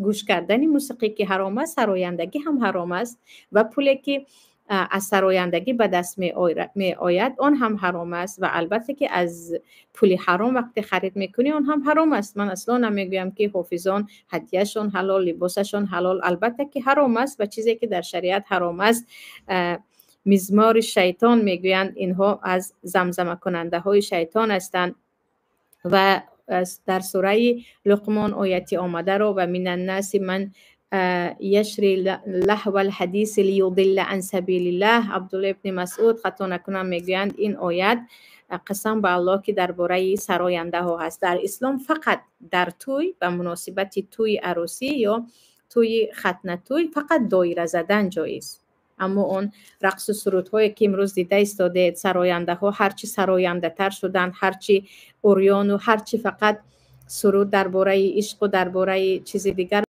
Гӯш кардани мусиқӣ ки ҳаром аст, сарояндагӣ ҳам ҳаром аст ва пуле ки аз сарояндагӣ ба даст меояд, он ҳам ҳаром аст. Ва албатта ки аз пули ҳаром вақте харид мекунӣ, он ҳам ҳаром аст. Ман асло намегӯям ки ҳофизон ҳадияшон ҳалол, либосашон ҳалол. Албатта ки ҳаром аст ва чизе ки дар шариат ҳаром аст, мизмори шайтон мегӯянд, инҳо аз замзамакунандаҳои шайтон ҳастанд. Ва дар сураи Луқмон ояти омадаро: «Ва минаннаси ман яштари лаҳвал ҳадиси лиюдилла ан сабилиллаҳ». Абдулло ибни Масъуд, хато накунам, мегӯянд, ин оят, қасам ба Аллоҳ, ки дар бораи сарояндаҳо ҳаст. Дар ислом фақат дар тӯй, ба муносибати тӯи арӯсӣ ё тӯи хатнатӯй, фақат доира задан ҷоиз. Аммо он рақсу сурудҳое ки имрӯз дида истодед, сарояндаҳо ҳарчи сарояндатар шуданд, ҳарчи урёну ҳарчи фақат суруд дар бораи ишқу дар бораи чизи дигар.